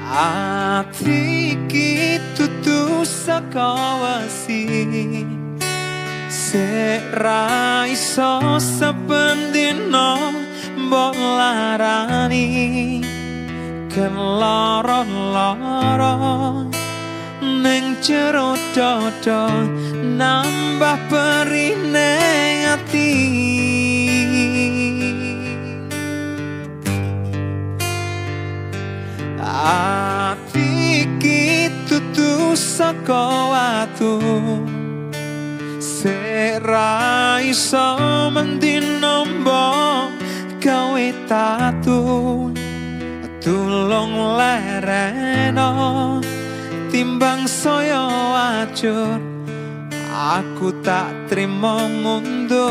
Ati iki dudu saka wesi, sek ra iso saben dina mbok larani. Keloro-loro ning jero dada nambah perine ati. Ati iki dudu saka watu, sek ra iso mendino mbok gawe tatu. Tulung lereno timbang saya ajur, aku tak trimo mundur.